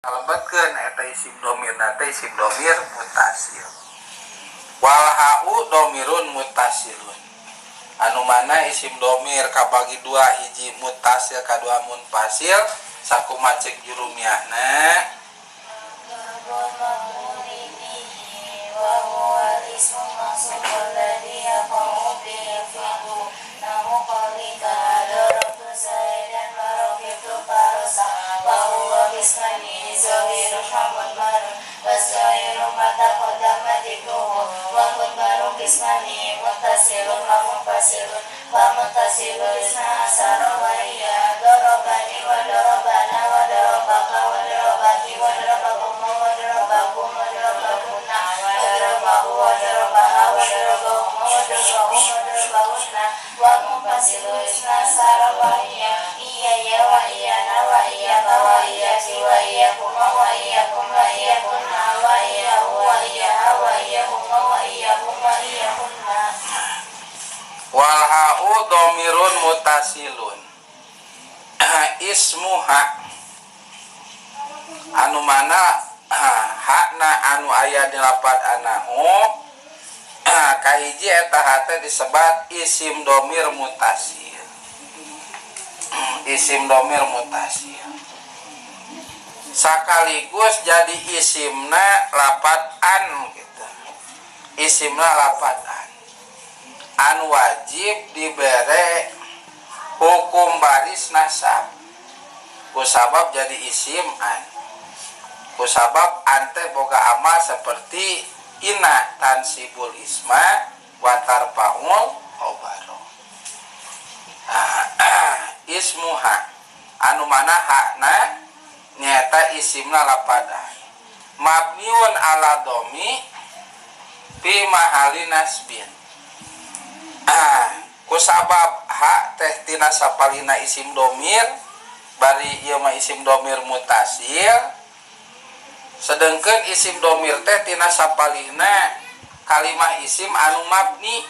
Kalebetkeun eta isim domirna teh isim domir mutasil. Wal ha'u domirun mutasilun, anu mana isim domir kabagi dua, hiji mutasil, kadua munfasil. Sakumaha cek jurumiahna? مفعول به وهو الاسم المنصوب الذي يقع به الفعل نحو قولك ضربت زيدا وركبت فرسا. وهو قسمان: ظاهر ومضمر، والظاهر ما تقدم ذكره، والمضمر قسمان: متصل ومنفصل، والمتصل 12 وهي ضربني وضربنا وضربك وضربك وضربكما وضربكم وضربكن وضربه وضربها وضربهما وضربهم وضربهن. والمنفصل 12 وهي إياي وإيانا وإياك وإياك وإياكما وإياكم وإياكن وإياه وإياها وإياهما وإياهم وإياهن. Wal ha'u domirun mutasilun, ismu ha, anu mana hakna anu aya di lapat anahu. Kahiji, eta ha teh disebat isim domir mutasil, isim domir mutasil sekaligus jadi isimna lapat an gitu, isimna lapat an anu wajib dibere hukum baris nasab kusabab jadi isim an, kusabab an teh boga amal seperti inna, tansibul isma wa tarfa'ul khobaro. Ismu ha anu mana hakna nyata isimna lapadan mabniun ala domi fi mahali nasbin. Kusabab ha teh tina sapalina isim domir, bari ieu mah isim domir mutasil, sedangkan isim domir teh tina sapalina kalimah isim anu mabni,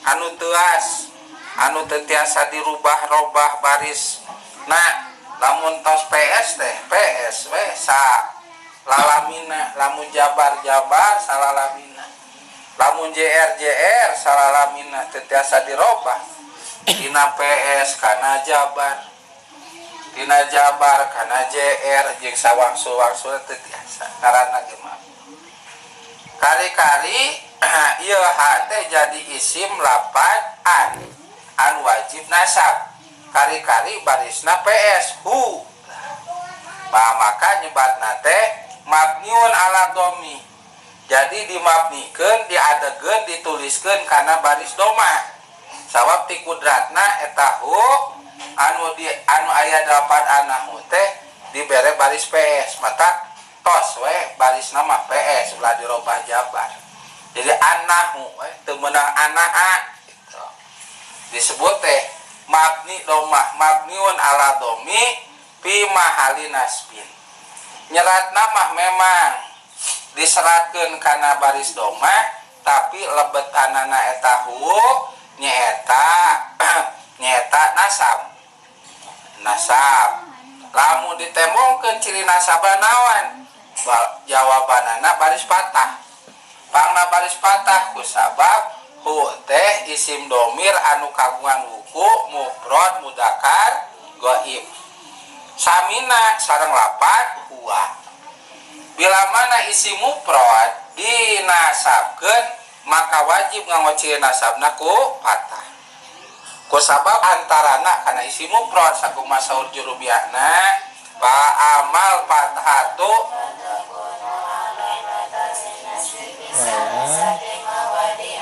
anu teas, anu teu tiasa dirubah-robah baris. Nah, lamun tos PS teh PS we sa lalamina, lamun jabar jabar salalamina, lamun JR JR salalamina, teu tiasa dirobah tina PS kana jabar, tina jabar kana JR, jeung sawangsul-wangsul teu tiasa, ngaranna ge mah. Kari-kari ieu ha teh jadi isim lapat an an wajib nasab, kari-kari barisna PS hu. Bah, maka nyebatna teh mabniun ala domi, jadi dimabnikeun, diadegeun, dituliskeun kana baris doma, sabab ti kudratna eta hu anu di anu aya delapan anahu teh dibere baris PS, mata tos we baris nama PS, ulah dirobah jabar, jadi anahu we, teu meunang anaha gitu. Disebut teh mabni domah, mabniun ala domi fi mahali nasbin. Nyerat nama memang diseratkeun kana baris domah, tapi lebetanana eta hu nyaeta nyaeta nasab. Nasab lamun ditembongkeun ciri nasabna naon? Jawabanana baris patah. Pangna baris patah kusabab hu teh isim domir anu kagungan wuku mufrad mudakar goib, samina sareng lapat huwa. Bila mana isim mufrad dinasabkeun, maka wajib nganggo ciri nasabna ku patah, ku sabab antarana kana isim mufrad. Sakumaha saur jurubiahna? Fa amal fathatu. فتكون علامة للنصب بثلاثة مواضع: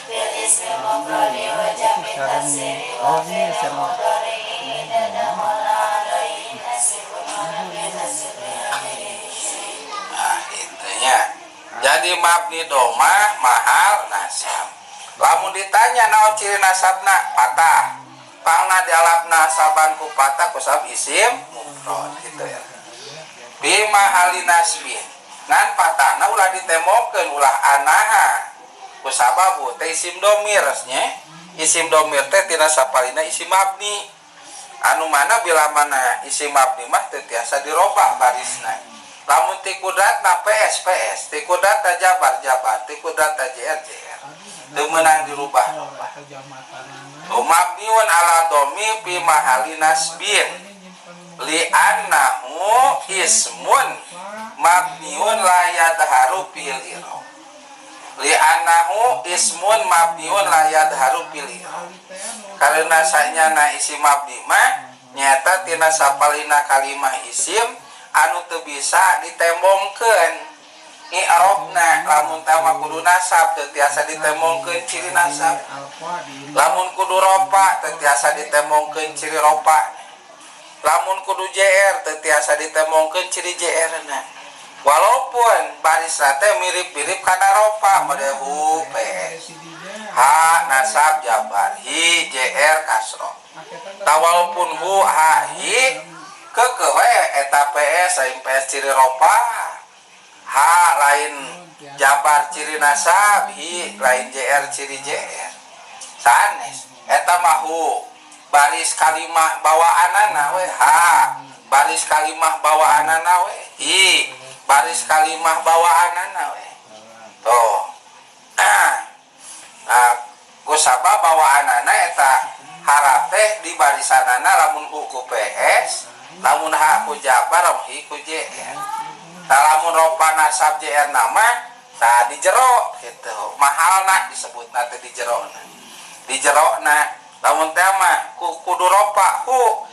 بالاسم المفرد وجمع التكسير وفعل المضارع إذا دخل عليه نصب ولم يتصل بآخره شيء. Nah, intinya jadi mabni domah mahal nasab. Lamun ditanya naon ciri nasabna? Patah. Pangna dialap nasaban ku patah ku sabab isim mufrad gitu ya. Bi mahali nasbin. Ngan patahna ulah ditembokeun, ulah anaha. Ku sabab teh isim domir nya. Isim domir teh tina sapalina isim mabni. Anu mana bila mana isim mabni mah teu tiasa dirobah barisna. Lamun ti kudratna PS PS, ti kudratna jabar jabar, ti kudratna JR JR. Teu meunang dirubah-rubah. Mabniun ala domi fi mahali nasbin li annahu ismun mabniun la yadharu fil i'rab. Li annahu ismun mabniun la yadharu fil i'rab. Karena sanyana isim mabni mah nyata tina sapalina kalimah isim anu teu bisa ditembongkeun i'rabna. Lamun teh mah kudu nasab, teu tiasa ditembongkeun ciri nasab. Lamun kudu ropa, teu tiasa ditembongkeun ciri ropa. Lamun kudu JR, teu tiasa ditembongkeun ciri JR na. Walaupun barisna teh mirip-mirip kana ropa, model hu PS, H nasab jabar, hi JR kasro. Tah, walaupun hu h hi keukeuh we eta PS lain PS ciri ropa, H lain jabar ciri nasab, hi lain JR ciri JR. Sanes eta mah hu baris kalimah bawaanana we, H baris kalimah bawaanana we, hi baris kalimah bawaanana we. Tuh, nah, kusaba bawaanana eta harap teh di barisanana lamun hu ku PS, lamun H ku jabar, lamun hi ku JR. Tah, lamun ropa nasab JR nama tah di jero gitu, mahalna disebutna teh di jero, di jero. Na lamun teh mah kudu ropa hu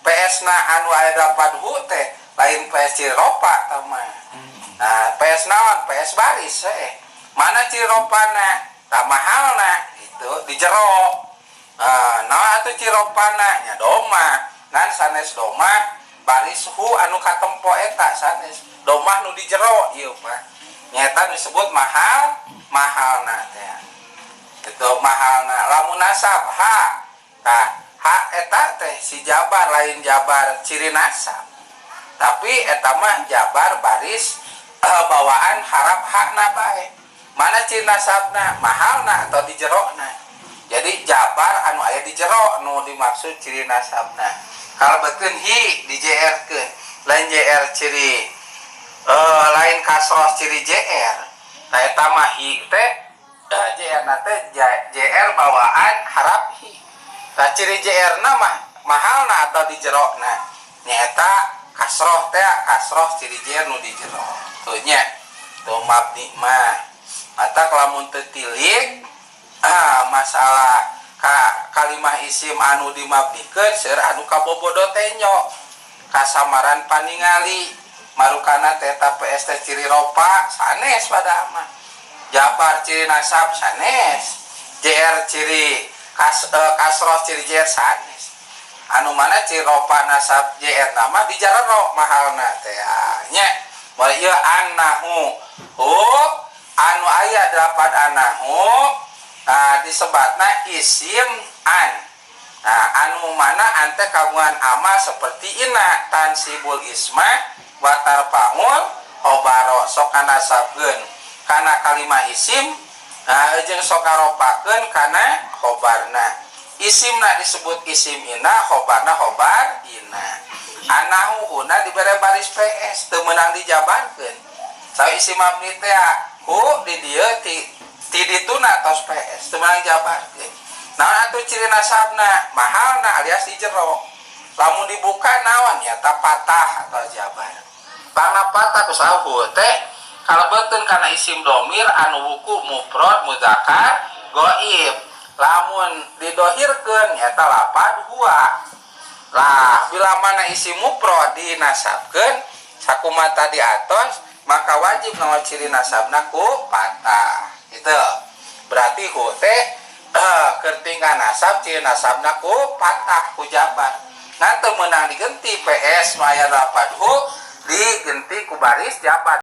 PS na anu aya dapat hu teh lain PS ciri ropa tah mah. Nah, PS naon? PS baris eh. Mana ciri ropana? Tah, mahalna itu di jero. Nah, naon atuh ciri ropana? Nya doma. Ngan sanes doma baris hu anu katempo, eta sanes domah nu di jero ieu mah. Nyata disebut mahal, mahalna teh. Itu mahalna. Lamun nasab h. Tah, h eta teh si jabar lain jabar ciri nasab. Tapi eta mah jabar baris bawaan harap hakna bae. Mana ciri nasabna? Mahalna atau di jerona. Jadi jabar anu aya di jero nu dimaksud ciri nasabna. Kalau betul hi di JR ke lain JR ciri lain kasroh ciri JR. Nah, eta mah hi teh JR na teh JR bawaan harap hi. Nah, ciri JR na mah mahalna atau di jerona. Nyata kasroh teh kasroh ciri JR nu di jero. Tuh nya. Tuh mabni mah. Mata lamun teu tilik masalah ka kalimah isim anu dimabnikeun seueur anu kabobodo tenyo kasamaran paningali marukana teh eta PS teh ciri ropa sanes, pada mah jabar ciri nasab sanes, JR ciri kasroh ciri JR sanes. Anu mana ciri ropa nasab JR nama di jarero mahalna teh nya. Moal ieu annahu hu anu aya delapan anahu. Nah, disebatna isim an. Nah, anu mana an teh kagungan amal seperti ina tansibul isma wa tarfaul khobaro, sok nasabkeun kana kalimah isim, nah, jeung sok ngaropakeun kana khobarna. Isimna disebut isim ina, khobarna khobar ina. Anahu huna dibere baris PS teu meunang dijabarkeun. Sawi isim mabni teh hu di dieu ti ti dituna tos PS teu meunang jabarkeun. Naon atuh ciri nasabna? Mahalna alias di jero. Lamun dibuka naon? Nyata patah atau jabar. Pangna patah ku sahu teh kalebeteun kana isim domir anu wuku mufrad muzakkar gaib. Lamun didohirkeun nyata lapad huwa. Lah, bila mana isim mufrad dinasabkeun sakumaha tadi atos, maka wajib naon ciri nasabna ku patah. Gitu. Berarti hu teh keur tinggal nasab ciri nasabna ku patah ku jabar. Ngan teu meunang digenti PS nu aya lapad hu digenti ku baris jabar.